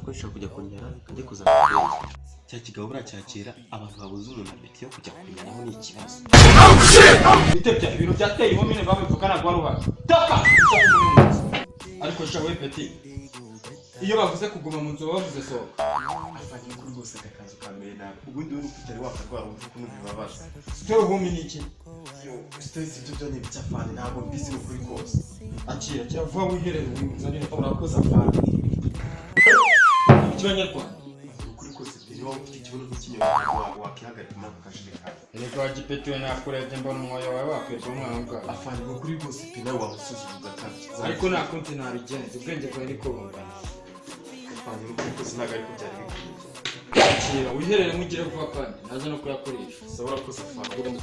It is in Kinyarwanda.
Ko nshobora kujya kunyara, njye kuzana akenge. Cya kigabo buriya cyakira abantu babuze umuntu appétit yo kujya kunyaraho ni ikibazo. Bite bya ibintu byateye ihomine babivuga, ntabwo wari uhari. Toka! Ariko sha we petit, iyo bavuze kuguma mu nzu baba bavuze sohoka. Afanye kuri rwose, aka kazu kamere nabi. Ubundi wowe utari wakarwara wumva ukuntu bibabaza. Stay home ni iki? Yo, stress, ibyo byonyine by'afande ntabwo mbizi, ni ukuri kose. Akira, akira vuba, wiherere winzanire. Urakoze, afande. Icy'abanyarwanda. Ni ukuri kose pe, niba ufite ikibuno nk'ikinyoni ntabwo wakihagarika muri ako kajerekani. Erega wa gipeti we, nakurebye mbona umwoyo wawe wakwirwa umwana bwawe. Afande, ni ukuri rwose pe, nawe wamusuzuma ugakabya. Ariko nta kundi nabigenza, ubwenge bwawe niko bungana. Afande, ni ukuri kose ntabwo ariko byari bikwiye. Akira wiherere, mugire vuba kandi naza no kuyakoresha. Sawa, urakoze, afande.